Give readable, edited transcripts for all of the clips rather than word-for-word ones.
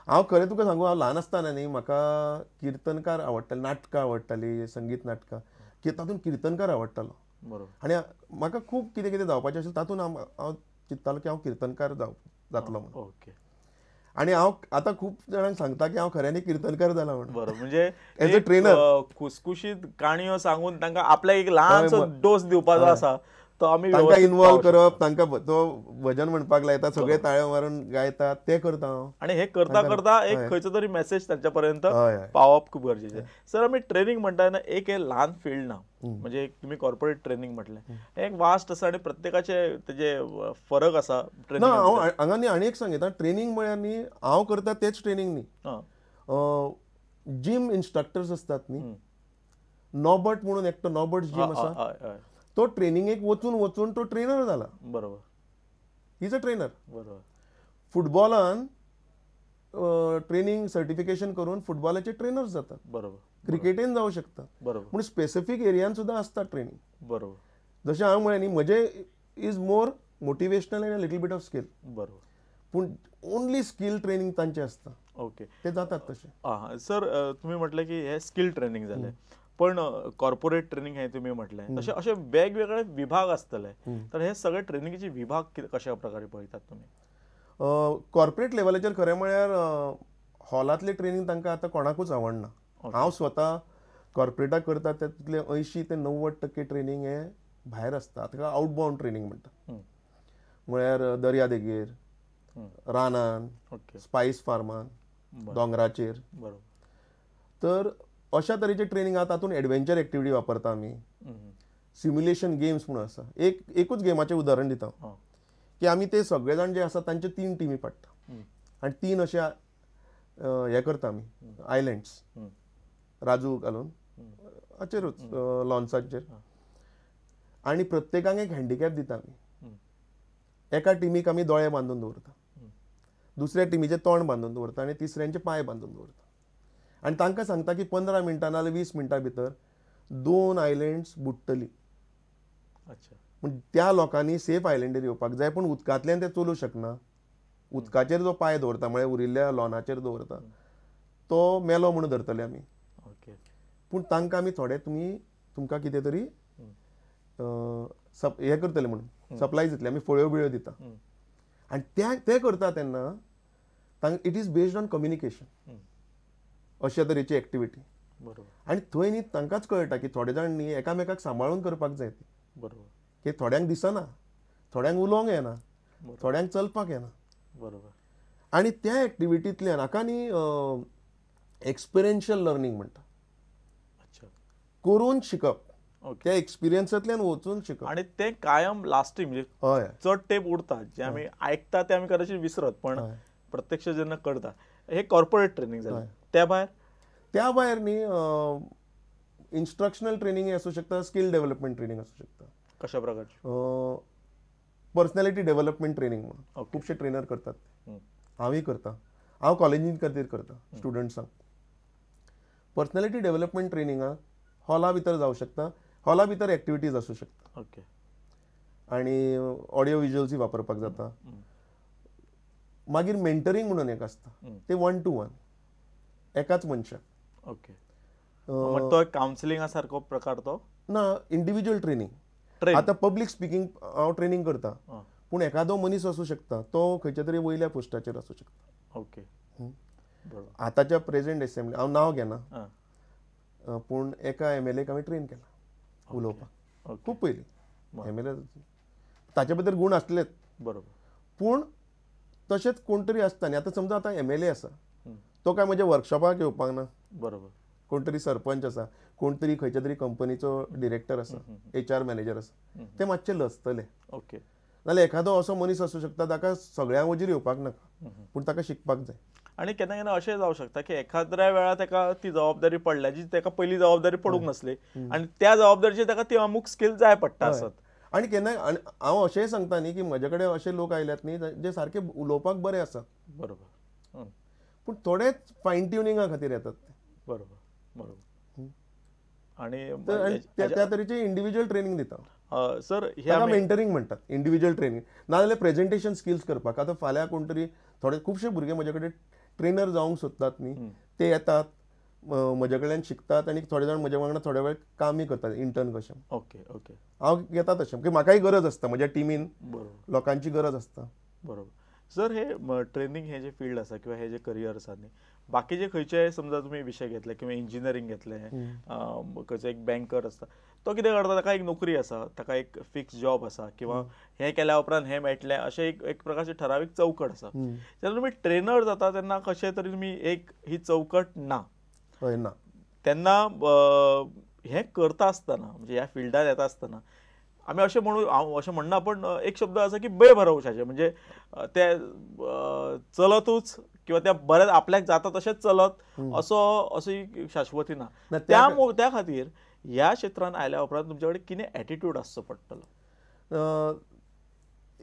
हांव खरें तुका सांगू, हांव ल्हान आसतना न्ही म्हाका किर्तनकार आवडटाले, नाटकां आवडटाली, संगीत नाटकां, तातूंत किर्तनकार आवडटालो. बरोबर. आनी म्हाका खूब कितें कितें जावपाचें आशिल्लें, तातूंत हांव चिंत्तालो की हांव किर्तनकार जातलो म्हणून. ओके. आनी हांव आतां खूब जाणांक सांगता की हांव खऱ्यांनी किर्तनकार जाला म्हणून. बरोबर. म्हणजे एज अ ट्रेनर खुसखुशीत काणयो सांगून तांकां आपल्याक एक ल्हानसो डोस दिवपाचो आसा तो आमी तांकां इन्वॉल्व करप, तांकां तो भजन म्हणपाक लायता, सगळे ताळयो मारून गायतात, ते करता हांव. आनी हे करता करता एक खंयचो तरी मेसेज तांच्या पर्यंत पावप खूब गरजेचें. सर, आमी ट्रेनिंग म्हणटा तेन्ना एक हे ल्हान फिल्ड ना, म्हणजे तुमी कॉर्पोरेट ट्रेनिंग म्हटलें, हें एक वास्ट आसा आनी प्रत्येकाचे तेजे फरक आसा. ना, हांव हांगा न्ही आनी एक सांगता, ट्रेनिंग म्हळ्यार न्ही हांव करता तेच ट्रेनिंग न्ही, जीम इन्स्ट्रक्टर्स आसतात न्ही, नॉबर्ट म्हणून एकटो नॉबर्ट जीम आसा, तो ट्रेनिंगेक वचून वचून तो ट्रेनर जाला. बरोबर. Is a trainer. बरोबर. फुटबॉलान ट्रेनिंग सर्टिफिकेशन करून फुटबॉलाचे ट्रेनर्स जातात. बरोबर. क्रिकेटीन जावं शकता. बरोबर. पूण स्पेसिफीक एरियान सुद्दां आसता ट्रेनिंग. बरोबर. जशें हांव म्हळें न्ही, म्हजें is more motivational and little bit of skill. बरोबर. पूण ओनली स्कील ट्रेनिंग तांचें आसता. ओके, ते जातात तशें. आं सर, तुमी म्हटलें की हे स्कील ट्रेनिंग जालें, पण कॉर्पोरेट ट्रेनिंग हे तुम्ही म्हटलें, तशें अशे वेगवेगळे विभाग आसतले, तर हे सगळे ट्रेनिंगेचे विभाग कशा प्रकारे पळयतात तुमी? कॉर्पोरेट लेवलाचेर खरें म्हळ्यार हॉलांतलें ट्रेनिंग तांकां आतां कोणाकूच आवडना. हांव स्वता कॉर्पोरेटाक करता तातूंतलें 80 ते 90% ट्रेनिंग हें भायर आसता. ताका आउटबाउंड ट्रेनिंग म्हणटा, म्हळ्यार दर्या देगेर, रानान, स्पायस फार्मान, दोंगराचेर. बरोबर. तर अशा तरेचे ट्रेनिंग आहा, तातूंत एडवेंचर एक्टिविटी वापरता आमी, सिम्युलेशन गेम्स म्हणून आसा. एक एकूच गेमाचें उदाहरण दिता की आमी ते सगळे जाण जे आसा तांचे 3 टिमी पाडटा आनी 3 अशे हे करता आमी आयलँड्स, राजू घालून हाचेरूच लॉन्साचेर, आनी प्रत्येकाक एक हँडिकॅप दिता आमी. एका टिमीक आमी दोळे बांदून दवरता, दुसऱ्या टिमीचें तोंड बांदून दवरता आनी तिसऱ्यांचे पांय बांदून दवरता, आनी तांकां सांगता की 15 मिनटां नाजाल्यार 20 मिनटां भितर 2 आयलँड्स बुडटली. अच्छा. पूण त्या लोकांनी सेफ आयलँडर येवपाक जाय, पूण उदकांतल्यान ते चलूं शकना. उदकाचेर जो पांय दवरता म्हळ्यार उरिल्ल्या लॉनाचेर दवरता तो मेलो म्हणून धरतले आमी. ओके. पूण तांकां आमी थोडे तुमी तुमकां कितें तरी हें करतले म्हणून सप्लायज दितले आमी, फळयो बिळयो दिता. आनी ते करता तेन्ना तांकां it is based on communication, अशा तरेची एक्टिविटी. बरोबर. आनी थंय न्ही तांकांच कळटा की थोडे जाण न्ही एकामेकाक सांबाळून करपाक जाय ती. बरोबर. की थोड्यांक दिसना, थोड्यांक उलोवंक येना, थोड्यांक चलपाक येना. बरोबर. आनी त्या एक्टिविटींतल्यान हाका न्ही एक्सपिरियन्शियल लर्निंग म्हणटा. अच्छा. करून शिकप, त्या एक्सपिरियन्सांतल्यान वचून शिकप, आनी ते कायम लास्टिंग, म्हणजे हय चड तेंप उरता. जे आमी आयकता ते आमी कदाचित विसरत, पण प्रत्यक्ष जेन्ना करता. हे कॉर्पोरेट ट्रेनिंग जालें. त्या भायर त्या भायर न्ही इन्स्ट्रक्शनल ट्रेनिंग आसूं शकता, स्कील डेव्हलपमेंट ट्रेनिंग आसूं शकता. कशा प्रकारची? पर्सनॅलिटी डेव्हलपमेंट ट्रेनिंग म्हणून खुबशे ट्रेनर करतात, हांवूय करता, हांव कॉलेजीन खातीर करता स्टुडंट्सांक. पर्सनॅलिटी डेव्हलपमेंट ट्रेनिंगाक हॉला भितर जावं शकता, हॉला भितर एक्टिविटीज आसूं शकता. ओके. आनी ऑडियो विज्युअल्सूय वापरपाक जाता. मागीर मेंटरींग म्हणून एक आसता, ते 1 to 1 एकाच मनशाक. ओके. तो कावन्सिलिंगा सारको प्रकार तो ना, इंडिविज्युअल ट्रेनिंग. आतां पब्लीक स्पिकींग हांव ट्रेनिंग करता, पूण एखादो मनीस आसूं शकता तो खंयच्या तरी वयल्या पोस्टाचेर आसूं शकता. ओके. आतांच्या प्रेझेंट एसेंब्ली हांव नांव घेना, पूण एका MLA आमी ट्रेन केला उलोवपाक खूब पयलीं. MLA ताचे भितर गूण आसलेच. बरोबर. पूण तशेंच कोण तरी आसता न्ही, आतां समजा आतां MLA आसा तो काय म्हज्या वर्कशॉपाक येवपाक ना. बरोबर. कोण तरी सरपंच आसा, कोण तरी खंयच्या तरी कंपनीचो डिरेक्टर आसा, HR manager आसा, ते मातशे लजतले. ओके. नाल्यार एखादो असो मनीस आसूं शकता ताका सगळ्यां वजीर येवपाक नाका, पूण ताका शिकपाक जाय. आनी केन्ना केन्ना अशें जावं शकता की एखाद्या वेळार ताका ती जबाबदारी पडल्या जी ताका पयली जबाबदारी पडूंक नासली, आनी त्या जबाबदारीचेर ताका ती अमूक स्कील जाय पडटा आसत. आनी केन्ना हांव अशेंय सांगता न्ही की म्हजे कडेन अशे लोक आयल्यात न्ही जे सारके उलोवपाक बरे आसात. बरोबर. पूण थोडेच फायन ट्युनिंगा खातीर येतात ते. बरोबर. बरोबर. आनी त्या तरेचे इंडिविज्युअल ट्रेनिंग दिता सर. हे मेंटरींग म्हणटात, इंडिविज्युअल ट्रेनिंग. नाजाल्यार प्रेजेंटेशन स्किल्स करपाक. आतां फाल्यां कोण तरी थोडे खुबशे भुरगे म्हजे कडेन ट्रेनर जावंक सोदतात न्ही ते येतात म्हजे कडल्यान शिकतात आनी थोडे जाण म्हज्या वांगडा थोडे वेळ कामय करतात इंटर्न कशें. ओके ओके हांव घेता तशें की म्हाकाय गरज आसता, म्हज्या टिमीन लोकांची गरज आसता. बरोबर. सर हे ट्रेनिंग हे जे फिल्ड आसा किंवा हे जे करियर आसा न्ही, बाकीचे खंयचे समजा तुमी विशय घेतले किंवा इंजिनियरींग घेतले, खंयचो एक बँकर आसता तो कितें करता, ताका एक नोकरी आसा, ताका एक फिक्स जॉब आसा किंवा हें केल्या उपरांत हें मेळटलें अशें एक एक प्रकारची ठरावीक चौकट आसा. जेन्ना तुमी ट्रेनर जाता तेन्ना कशें तरी तुमी एक ही चौकट ना, हय ना, तेन्ना हें करता आसतना म्हणजे ह्या फिल्डार येता आसतना आमी अशें म्हणू, हांव अशें म्हणना पण एक शब्द आसा की बेभरवशाचें, म्हणजे ते चलतूच किंवा त्या बरें आपल्याक जाता तशेंच चलत असो असो शाश्वती ना. त्या त्या खातीर ह्या क्षेत्रांत आयल्या उपरांत तुमचे कडेन कितें एटिट्यूड आसचो पडटलो?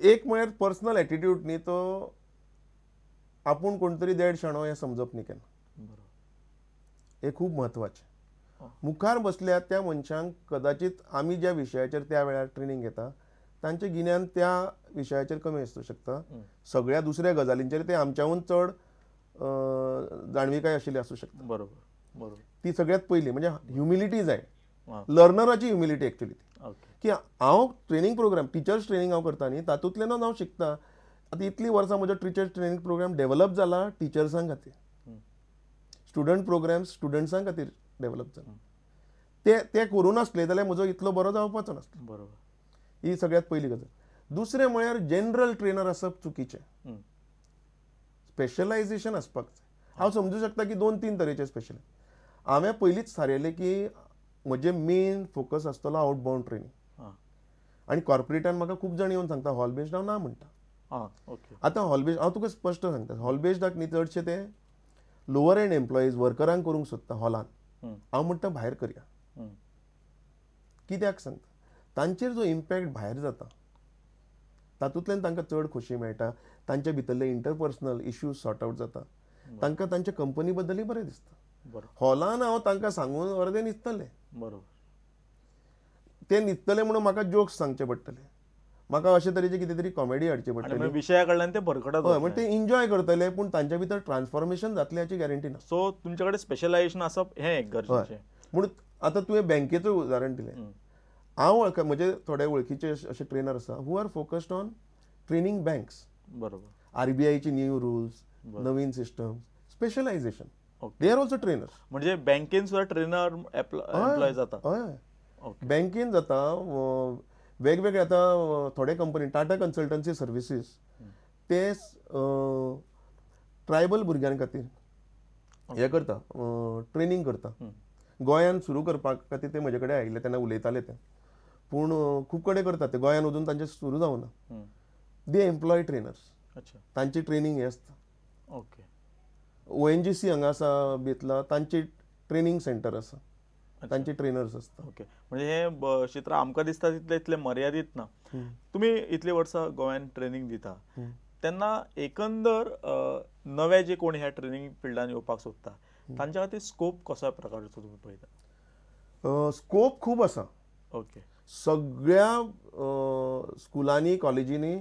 एक म्हळ्यार पर्सनल एटिट्यूड न्ही, तो आपूण कोण तरी देड शाणो हें समजप न्ही केन्ना, हें खूब म्हत्वाचें. मुखार बसल्या त्या मनशांक कदाचित आमी ज्या विशयाचेर त्या वेळार ट्रेनिंग घेता तांचें गिन्यान त्या विशयाचेर कमी आसूं शकता, सगळ्या दुसऱ्या गजालींचेर ते आमच्याहून चड जाणविकाय आशिल्ली आसूं शकता. बरोबर बरोबर. ती सगळ्यात पयली म्हणजे ह्युमिलिटी जाय, लर्नराची ह्युमिलिटी एक्चुअली ती, की हांव ट्रेनिंग प्रोग्राम टिचर्स ट्रेनिंग हांव करता न्ही तातूंतल्यानच हांव शिकता. आतां इतलीं वर्सां म्हजो टिचर्स ट्रेनिंग प्रोग्राम डेवलप जाला टिचर्सां खातीर, स्टुडंट प्रोग्राम स्टुडंट्सां खातीर डेवलप जाला, ते ते करूं नासले जाल्यार म्हजो इतलो बरो जावपाचो नासलो. बरोबर. ही सगळ्यात पयली गजाल. दुसरें म्हळ्यार जनरल ट्रेनर आसप चुकीचें, स्पेशलायझेशन आसपाक जाय. हांव समजूं शकता की 2-3 तरेचे स्पेशल, हांवें पयलींच थारायलें की म्हजें मेन फोकस आसतलो आउटबाउंड ट्रेनिंग, आनी कॉर्पोरेटान म्हाका खूब जाण येवन सांगता हॉल बेस्ड, हांव ना म्हणटा. आतां हॉल बेस्ड हांव तुका स्पश्ट सांगता, हॉल बेस्डाक न्ही चडशे ते लोअर एंड एम्प्लॉईज वर्करांक करूंक सोदता हॉलान, हांव म्हणटा भायर करया. कित्याक सांगता, तांचेर जो इम्पॅक्ट भायर जाता तातूंतल्यान तांकां चड खोशी मेळटा, तांच्या भितरले इंटरपर्सनल इश्यूज सॉर्ट आवट जाता, तांकां तांच्या कंपनी बद्दलय बरें दिसता. हॉलान हांव तांकां सांगून अर्दे न्हिदतले, बरोबर, ते न्हिदतले म्हणून म्हाका जोक्स सांगचे पडटले, म्हाका अशे तरेचे कितें तरी कॉमेडी हाडची पडटली, विशया कडल्यान ते भरकटत, हय, म्हणजे ते एन्जॉय करतले पूण तांच्या भितर ट्रान्सफॉर्मेशन जातलें हाची गॅरंटी ना. सो तुमचे कडेन स्पेशलायझेशन आसप हें एक गरजेचें. म्हणून आतां तुवें बँकेचो उदाहरण दिलें, हांव म्हजे थोडे वळखीचे अशे ट्रेनर आसा who are focused on training banks. बरोबर. आरबीआयची न्यू रुल्स, नवीन system, specialisation, they are also trainers. म्हणजे बँकेन सुद्दां ट्रेनर एम्प्लॉय जाता? हय, बँकेन जाता, वेगवेगळे आतां थोडे कंपनी टाटा कन्सल्टन्सी सर्विसीस ते ट्रायबल भुरग्यां खातीर हें करता, ट्रेनिंग करता. गोंयान सुरू करपा खातीर ते म्हजे कडेन आयिल्ले तेन्ना उलयताले ते, पूण खूब कडेन करतात ते, गोंयान अजून तांचें सुरू जावना. दे एम्प्लॉय ट्रेनर्स, तांची ट्रेनिंग हें आसता. ओके. ONGC हांगा आसा बेतला, तांची ट्रेनिंग सेंटर आसा, तांचे ट्रेनर्स आसता. ओके. म्हणजे हे क्षेत्र आमकां दिसता तितलें इतलें मर्यादीत ना. तुमी इतलीं वर्सां गोंयान ट्रेनिंग दिता तेन्ना एकंदर नवे जे कोण ह्या ट्रेनिंग फिल्डान येवपाक सोदता तांच्या खातीर स्कोप कसो प्रकारचो तुमी पळयता? स्कोप खूब आसा. ओके. सगळ्या स्कुलांनी कॉलेजींनी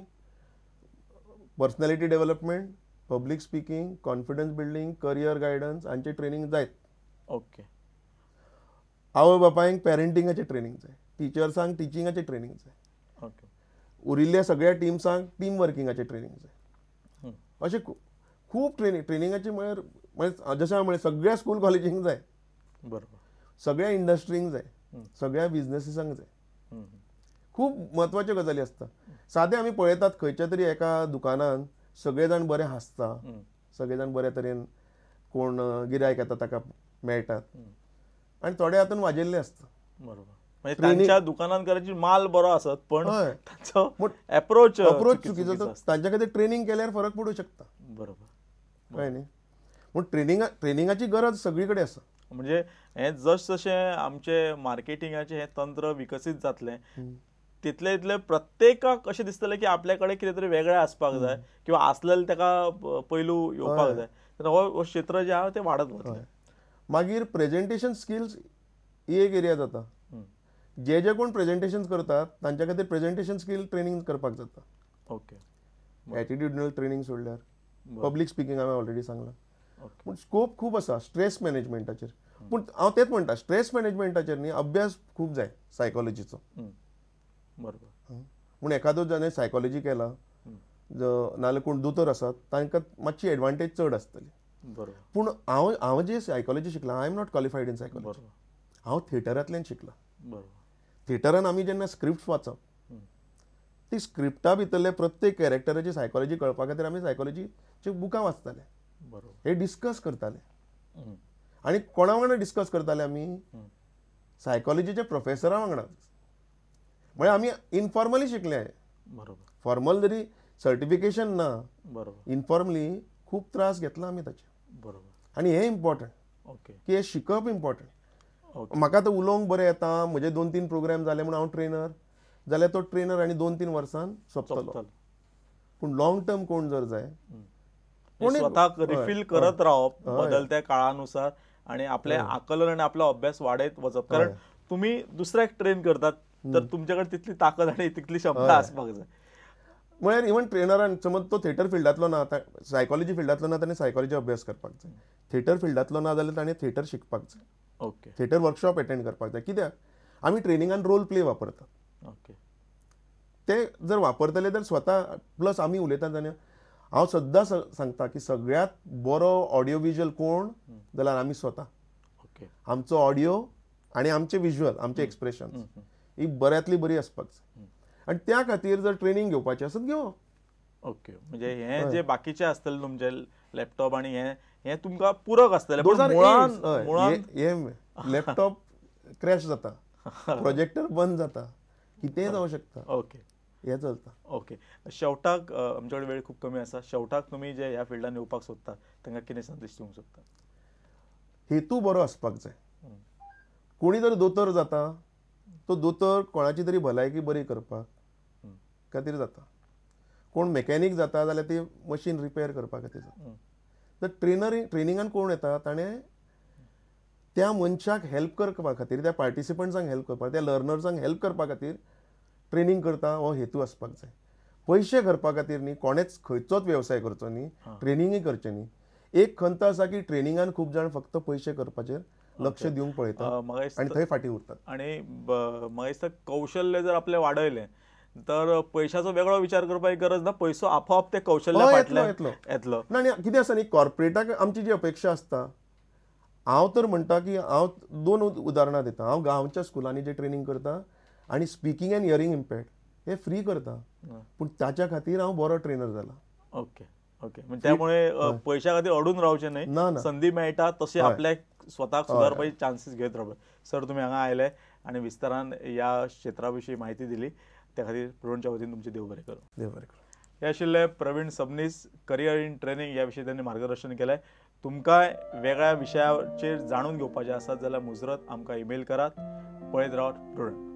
personality development, public speaking, confidence building, career guidance हांचें ट्रेनिंग जायत. ओके. आवय बापायंक पॅरेंटिंगाचें ट्रेनिंग जाय, टिचर्सांक टिचिंगाचें ट्रेनिंग जाय, ओके, उरिल्ल्या सगळ्या टिम्सांक टीम वर्किंगाचें ट्रेनिंग जाय. अशें खूब ट्रेनिंगाचें म्हळ्यार जशें हांवें म्हळें सगळ्या स्कूल कॉलेजींक जाय, बरोबर, सगळ्या इंडस्ट्रींक जाय, सगळ्या बिजनसीसांक जाय. खूब म्हत्वाच्यो गजाली आसता. सादें आमी पळयतात खंयच्या तरी एका दुकानान सगळे जाण बरे हांसता, सगळे जाण बरे तरेन कोण गिरायक येता ताका मेळटात, आनी थोडे हातून वाजेल्ले आसता. बरोबर. म्हणजे तांच्या दुकानान कदाचित माल बरो आसत पण तांचो एप्रोच चुकीचो, तांच्या खातीर ट्रेनिंग केल्यार फरक पडूं शकता. बरोबर, कळ्ळें न्ही? म्हूण ट्रेनिंगाची गरज सगळी कडेन आसा. म्हणजे हें जश जशें आमचें मार्केटिंगाचें हें तंत्र विकसीत जातलें तितले तितले प्रत्येकाक अशें दिसतलें की आपल्या कडेन कितें तरी वेगळें आसपाक जाय किंवा आसलेलें ताका पैलू येवपाक जाय, तर हो क्षेत्र जें आहा तें वाडत वतलें. मागीर प्रेजेंटेशन स्किल्स ही एक एरिया जाता. जे जे कोण प्रेजेंटेशन करतात तांच्या खातीर प्रेजेंटेशन स्किल ट्रेनिंग करपाक जाता. ओके. एटिट्युडनल ट्रेनिंग सोडल्यार पब्लीक स्पिकींग हांवें ऑलरेडी सांगलां. पूण स्कोप खूब आसा स्ट्रेस मॅनेजमेंटाचेर. पूण हांव तेंच म्हणटा, स्ट्रेस मॅनेजमेंटाचेर न्ही अभ्यास खूब जाय सायकोलॉजीचो. बरोबर. पूण एखादो जाणें सायकोलॉजी केला नाजाल्यार कोण दोतोर आसात तांकां मातशी एडवांटेज चड आसतली. बरोबर. पूण हांव हांव जे सायकोलॉजी शिकलां, I am not qualified in psychology. हांव थिएटरांतल्यान शिकलां. बरोबर. थिएटरान आमी जेन्ना स्क्रिप्ट वाचप, ती स्क्रिप्टा भितरले प्रत्येक कॅरेक्टराची सायकोलॉजी कळपा खातीर आमी सायकोलॉजीची बुकां वाचताले. बरोबर. हे डिस्कस करताले. आनी कोणा वांगडा डिस्कस करताले आमी? सायकोलॉजीच्या प्रोफेसरा वांगडा. म्हळ्यार आमी इनफॉर्मली शिकले. बरोबर. फॉर्मल जरी सर्टिफिकेशन ना, बरोबर, इनफॉर्मली खूब त्रास घेतला आमी ताचे. बरोबर. आनी हें इम्पॉर्टंट ओके की हें शिकप इम्पॉर्टंट. म्हाका आतां उलोवंक बरें येता, म्हजे 2-3 प्रोग्राम जाले म्हूण हांव ट्रेनर जाल्यार तो ट्रेनर आनी 2-3 वर्सान सोंपतलो. पूण लॉंग टर्म कोण जर जाय, स्वताक रिफील करत रावप बदलत्या काळानुसार आणि आपले आकलन आणि आपला अभ्यास वाढत वचप. कारण तुम्ही दुसऱ्याक ट्रेन करतात तर तुमच्याकडे तितली ताकद आणि तितली क्षमता आसपाक जाय. म्हळ्यार इवन ट्रेनरान समज तो थिएटर फिल्डांतलो ना, सायकोलॉजी फिल्डांतलो ना, ताणें सायकोलॉजी अभ्यास करपाक जाय. थिएटर फिल्डांतलो ना जाल्यार ताणें थिएटर शिकपाक जाय. ओके. थिएटर वर्कशॉप अटेंड करपाक जाय. कित्याक आमी ट्रेनिंगान रोल प्ले वापरतात. ओके. ते जर वापरतले तर स्वता प्लस आमी उलयतात जाल्यार हांव सद्दां सांगता की सगळ्यांत बरो ऑडियो विज्युअल कोण जाल्यार आमी स्वता. ओके. आमचो ऑडियो आनी आमचे विज्युअल, आमचे एक्सप्रेशन ही बऱ्यांतली बरी आसपाक जाय. आनी त्या खातीर जर ट्रेनिंग घेवपाचें आसत घेवप. ओके. म्हणजे हे जे बाकीचे आसतले तुमचे लॅपटॉप आनी हे हे तुमकां पूरक आसतले. हे लॅपटॉप क्रॅश जाता, प्रोजेक्टर बंद जाता, कितेंय जावं शकता. ओके. हे चलता. ओके. शेवटाक आमचे कडेन वेळ खूब कमी आसा, शेवटाक तुमी जे ह्या फिल्डान येवपाक सोदता तांकां कितें संदेश दिवंक सोदता? हेतू बरो आसपाक जाय. कोणी जर दोतोर जाता तो दोतोर कोणाची तरी भलायकी बरी करपाक खातीर जाता. कोण मेकॅनीक जाता जाल्यार ती मशीन रिपेर करपा खातीर जाता. तर ट्रेनिंगान कोण येता ताणें त्या मनशाक हेल्प करपा खातीर, त्या पार्टिसिपंट्सांक हेल्प करपाक, त्या लर्नर्सांक हेल्प करपा खातीर ट्रेनिंग करता हो हेतू आसपाक जाय. पयशे करपा खातीर न्ही कोणेच खंयचोच वेवसाय करचो न्ही, ट्रेनिंगूय करचें न्ही. एक खंत आसा की ट्रेनिंगान खूब जाण फक्त पयशे करपाचेर लक्ष दिवंक पळयता आनी थंय फाटीं उरतात. आनी म्हाका दिसता कौशल्य जर आपलें वाडयलें तर पयशाचो वेगळो विचार करपाची गरज ना, पयसो आपोआप ते कौशल्य फाटल्यान येतलो. ना आनी कितें आसा न्ही, कॉर्पोरेटाक आमची जी अपेक्षा आसता, हांव तर म्हणटा की हांव 2 उदाहरणां दिता. हांव गांवच्या स्कुलांनी जे ट्रेनिंग करता आनी स्पिकींग एन्ड हियरींग इम्पॅक्ट हे फ्री करता, पूण ताच्या खातीर हांव बरो ट्रेनर जाला. ओके. ओके. त्यामुळे पयशा खातीर अडून रावचें न्हय, संदी मेळटा तशी आपल्याक स्वताक सुदारपाचे चान्सीस घेत रावप. सर, तुमी हांगा आयले आनी विस्तारान ह्या क्षेत्रा विशीं म्हायती दिली त्या खातीर प्रवीणच्या वतीन तुमचें देव बरें करूं. देव बरें करूं. हे आशिल्ले Praveen Sabnis, career in training ह्या विशीं तांणी मार्गदर्शन केलें. तुमकां वेगळ्या विशयाचेर जाणून घेवपाचें आसत जाल्यार मुजरत आमकां ईमेल करात. पळयत रावत प्रुडंट.